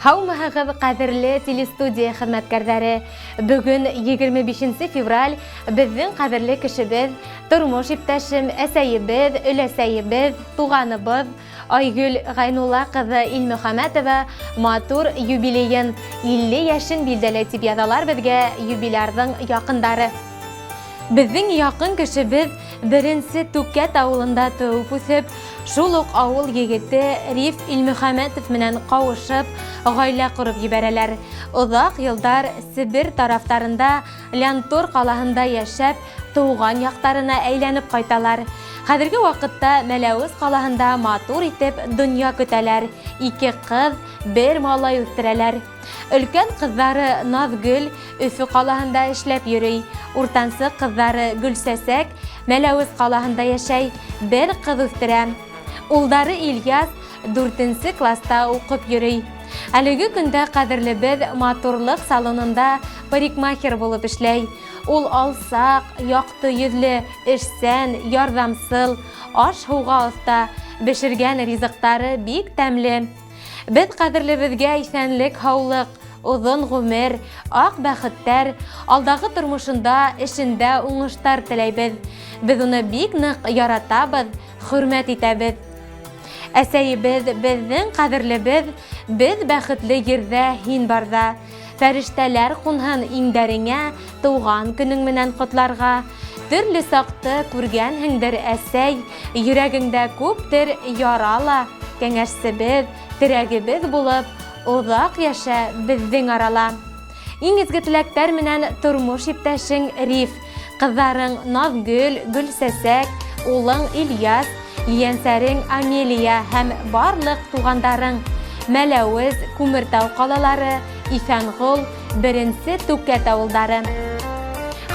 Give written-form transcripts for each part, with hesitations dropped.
Һаумыһығыҙ, ҡәҙерле телестудия хеҙмәткәрҙәре! Бөгөн 25 февраль, беҙҙең ҡәҙерле кешебеҙ, тормош иптәшем, әсәйебеҙ, өләсәйебеҙ, туғаныбыҙ Айгөл Ғәйнулла ҡыҙы Илмөхәмәтова матур юбилейын, 50 йәшен билдәләй, тип яҙалар беҙгә юбилярҙың яҡындары. Беҙҙең яҡын кешебеҙ беренсе Түкәт ауылында тыуып үҫеп, шул уҡ ауыл егете Риф Илмөхәмәтов менән ҡауышып, ғаилә ҡороп ебәрәләр. Оҙаҡ йылдар Себер тарафтарында Лянтор ҡалаһында йәшәп, тыуған яҡтарына әйләнеп ҡайталар. Хәҙерге ваҡытта Мәләүез ҡалаһында матур итеп донъя көтәләр, ике ҡыҙ, бер малай үҫтерәләр. Өлкән ҡыҙҙары Наҙгөл Өфө ҡалаһында эшләп йөрөй. Уртансы ҡыҙҙары Гөлсәсәк Мәләүез ҡалаһында йәшәй, бер ҡыҙ үҫтерә. Улдары Ильяс дүртенсе класста уҡып йөрөй. Әлеге көндә ҡәҙерлебеҙ матурлыҡ салонында парикмахер булып эшләй. Ул алсаҡ, яҡты йөҙлө, эшсән, ярҙамсыл, аш-һыуға оҫта, бешергән ризыҡтары бик тәмле. Беҙ ҡәҙерлебеҙгә иҫәнлек-һаулыҡ, оҙон ғүмер, аҡ бәхеттәр, алдағы тормошонда, эшендә уңыштар теләйбеҙ. Беҙ уны бик ныҡ яратабыҙ, хөрмәт итәбеҙ. Әсәйебеҙ, беҙҙең ҡәҙерлебеҙ, беҙ бәхетле ерҙә һин барҙа. Фәрештәләр ҡунһын иңдәреңә, Тыуған көнөң менән ҡотларға. Төрлө саҡты күргәнһеңдер, әсәй, Йөрәгеңдә күптер яра ла. Кәңәшсебеҙ, терәгебеҙ булып, Оҙаҡ йәшә беҙҙең арала. Иң изге теләктәр менән тормош иптәшең Риф, ҡыҙҙарың Наҙгөл, Гөлсәсәк, улың Ильяс, Ейәнсәрең Амелия һәм барлыҡ туғандарың, Мәләүез, Күмертау ҡалалары, Иҫәнғол, Беренсе Түкәт авылдары.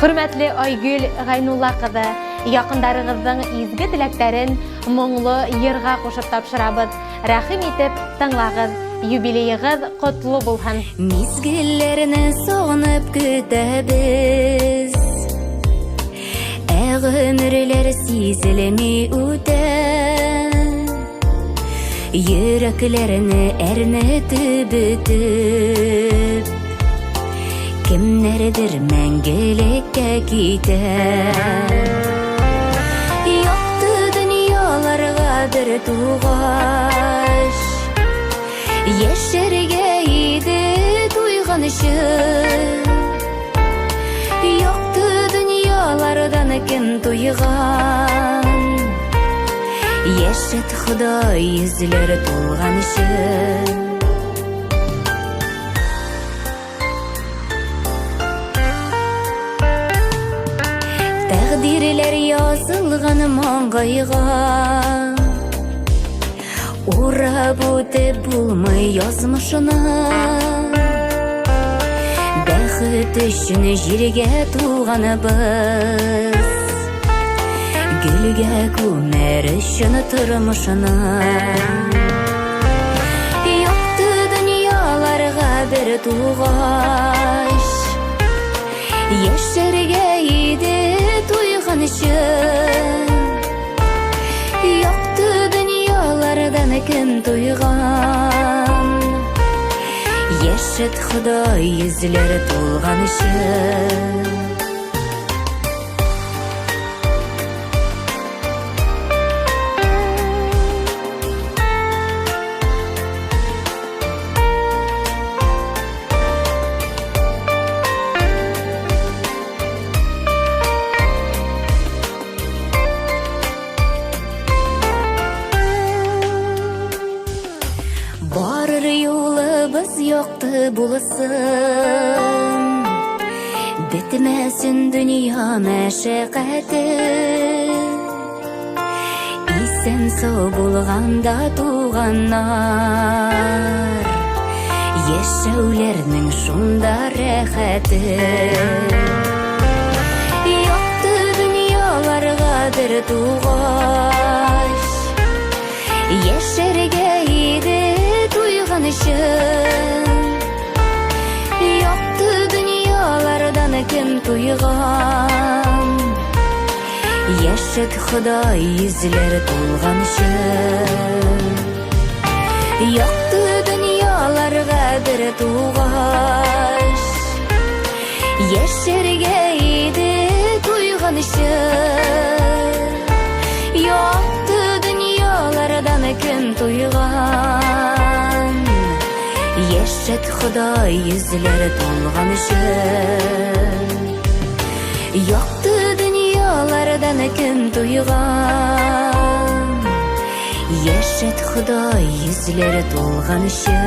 Хөрмәтле Айгөл Гайнулла кызы, якындарыгызның изге теләкләрен моңлы йырга кушып тапшырабыз. Рәхим итеп тыңлагыз. Юбилеегыз котлы булһын. Мизгелләрне сагынып көтәбез. Ә гомерләр сизелми үтә. Йөрәкләрне әрнетеп бөтеп, Кемнәрдер мәңгелеккә китә. Якты дөньяларга бер тугач, Яшәргә иде туйганчы. Якты дөньялардан кем туйган? Яшәт Ходай йөзләр тулганчы. Тәкъдирләр язылган маңгайга. Урап үтеп булмый язмышны. Бәхет өчен җиргә туганыбыз. Гөлгә күмәр өчен тормышны. Якты дөньяларга бер тугач, Яшәргә иде туйганчы. Якты дөньялардан кем туйган? Яшәт Ходай йөзләр тулганчы. Барыр юлыбыз якты булсын, Бетмәсен дөнья мәшәкате. Исән сау булганда туганнар, Яшәүләрнең шунда рәхәте. Якты дөньяларга бер тугач, Яшәргә иде туйганчы. Якты дөньялардан кем туйган? Яшәт Ходай йөзләр тулганчы. Якты дөньяларга бер туғаш. Йәшәргә иде туйғансы. Якты дөньялардан кем туйған? Йәшәт Хоҙай йөҙләре тулғансы. Якты дөньялардан кем туйған? Йәшәт Хоҙай йөҙләре тулғансы.